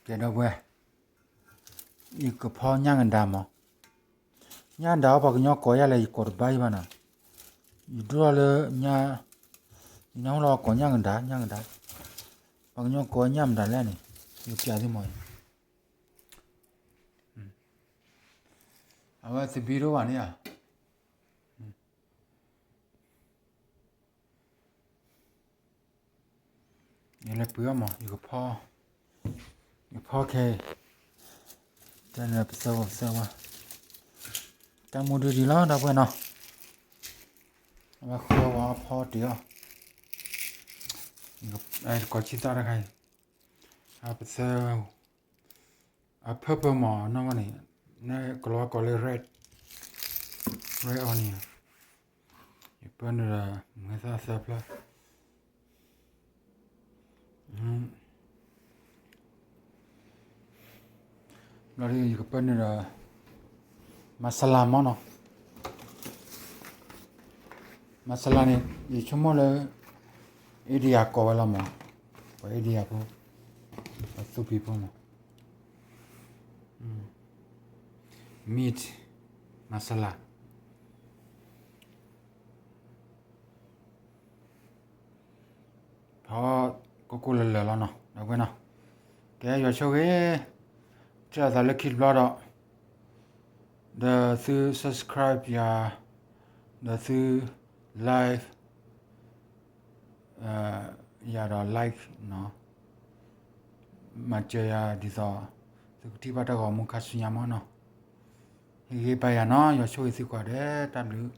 ကဲဒီပုၢ်ဝဲၢ်, ယကဖီညၣ်ကဒါမး, ညၣ်ကဒါအီၤ ပှၤကညီကိးယၤလဲၣ် ယကိးတဘၣ်ယံၤဘၣ်နီၤ, ယဒိၣ်ထီၣ်လၢညၣ်, ယနၢ်ဟူလီၤကိးညၣ်ကဒါ ညၣ်ကဒါ, ပှၤကညီကိးညၣ်မတၤလဲၣ်န့ၣ်, ယပျးသုမး, အဝဲသဘံၣ်ဒိၣ်ဘၣ်န့ၣ်ဧါ ယလဲၤပှ့ၤအီၤမး, ယကဖီ, ယဖီခဲအံၤ, တၢ်န့ၣ်ပသၢဝဲ ပသၢဝဲ, တၢ်မူဒုဒံးလီၤ ဒီပုၢ်ဝဲၢ်နီၤ, အဝဲဃီဝဲဖီတ့ၢ်အီၤ, တကိးဆံသၣ်တခါအံၤ, အပသၢ အ purple မး နီၢ်ကီၢ်န့ၣ်, ကလီၤကိးလၢ red, red onion, ယပၢနုာ်ဒီး မုၢ်သၣ်သၢဖျၢၣ်, ဘျီဒ်ယကပၢနုာ်ဒီး masala မးနီၤ, masala န့ၣ် ယဆိကမိၣ်လၢ India ကိးဝဲလီၤမး, ပှၤ India ဖိ, ပှၤသူဖံးဖိမး, meat masala ဖီကိၢ်ကိၢ်လၢၤလၢၤလီၤနီၤ ဒီပုၢ်ဝဲၢ်နီၤ, ကဲယွၤဆိၣ်ဂ့ၤ, ကစၢ်သးလၢခံတဘျီဒီး, ဒီးသု subscribe ယၤ, ဒီးသု like ယၤဒီး like နီၤ, မၤစၢၤယၤဒ်သိး သုကထံၣ်ဘၣ်တၢ်ဂီၤမူခါဆူညါမးနီၤ, ဟ့ၣ်ဂံၢ်ဘါယၤနီၤ, ယွၤဆိၣ်ဂ့ၤသုကိးဂၤဒဲး, တၢ်ဘျုး